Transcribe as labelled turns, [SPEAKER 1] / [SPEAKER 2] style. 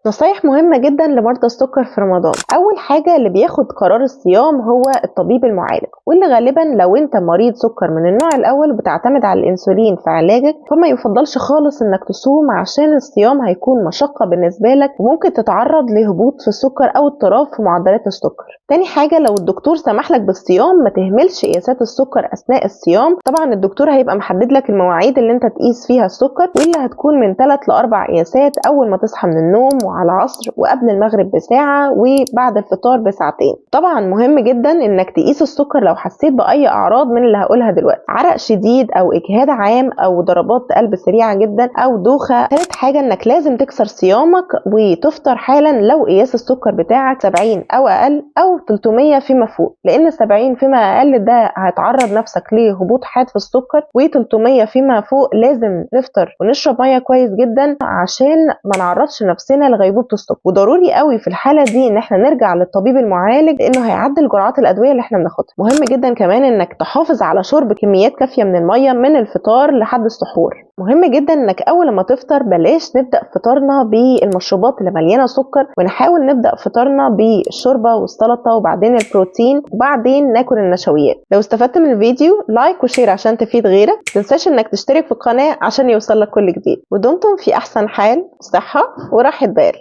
[SPEAKER 1] نصايح مهمة جدا لمرضى السكر في رمضان. أول حاجة، اللي بياخد قرار الصيام هو الطبيب المعالج، واللي غالبا لو انت مريض سكر من النوع الأول بتعتمد على الأنسولين في علاجك، فما يفضلش خالص انك تصوم، عشان الصيام هيكون مشقة بالنسبة لك وممكن تتعرض لهبوط في السكر أو اضطراب في معدلات السكر. تاني حاجة، لو الدكتور سمح لك بالصيام ما تهملش قياسات السكر أثناء الصيام. طبعا الدكتور هيبقى محدد لك المواعيد اللي انت تقيس فيها السكر، واللي هتكون من 3 ل 4 قياسات أول ما تصحى من النوم، وعلى العصر، وقبل المغرب بساعة، وبعد الفطار بساعتين. طبعا مهم جدا انك تقيس السكر لو حسيت بأي أعراض من اللي هقولها دلوقتي: عرق شديد، أو إجهاد عام، أو ضربات قلب سريعة جدا، أو دوخة. ثالث حاجة، انك لازم تكسر صيامك وتفطر حالا لو قياس السكر بتاعك 70 أو أقل أو 300 فيما فوق، لأن 70 فيما أقل ده هتعرض نفسك لهبوط حاد في السكر، و300 فيما فوق لازم نفطر ونشرب مية كويس جدا عشان ما نعرضش نفسنا لغيبوبة السكر. وضروري قوي في الحالة دي ان احنا نرجع للطبيب المعالج، لانه هيعدل جرعات الادوية اللي احنا بناخدها. مهم جدا كمان انك تحافظ على شرب كميات كافية من المية من الفطار لحد السحور. مهم جدا انك اول ما تفطر بلاش نبدأ فطارنا بالمشروبات اللي مليانة سكر، ونحاول نبدأ فطارنا بالشوربة والسلطة وبعدين البروتين وبعدين ناكل النشويات. لو استفدت من الفيديو like و share عشان تفيد غيرك. متنساش انك تشترك في القناة عشان يوصلك كل جديد، ودمتم في احسن حال، صحة وراحة بال.